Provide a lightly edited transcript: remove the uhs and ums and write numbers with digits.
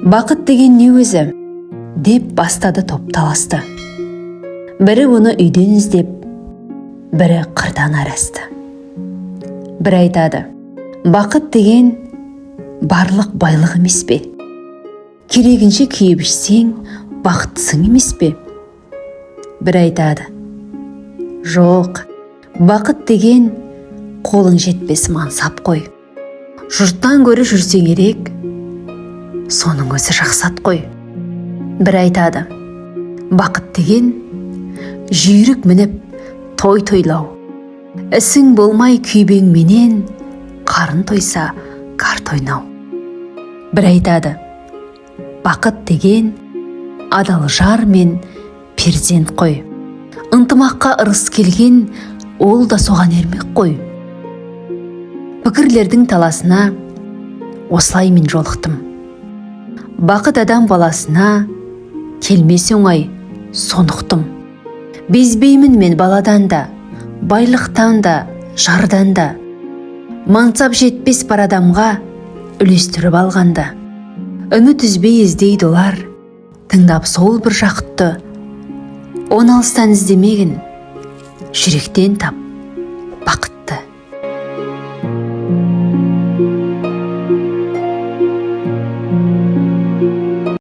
Бақыт деген не өзі? Деп бастады топ таласты. Бірі оны үйден іздеп, бірі қырдан арасты. Бірі айтады: бақыт деген барлық байлық емес пе? Керегінше киіп ішсең, бақыттысың емес пе? Бірі айтады: жоқ, бақыт деген қолың жетпес мансап қой. Жұрттан гөрі жүрсең ерек, соның өзі жақсат қой. Бірі айтады: бақыт деген жүйрік мініп той тойлау, ісің болмай күйбеңменен қарын тойса карта ойнау. Бірі айтады: бақыт деген адал жар мен перзент қой, ынтымаққа ырыс келген, ол да соған ермек қой. Пікірлердің таласына осылай мен жолықтым. Бақыт адам баласына келмес оңай, соны ұқтым. Безбеймін мен баладан да, байлықтан да, жардан да. Мансап жетпес бар адамға үлестіріп алғанда. Үміт үзбей іздейді олар, тыңдап сол бір жақұтты. Оны алыстан іздемегін, жүректен тап.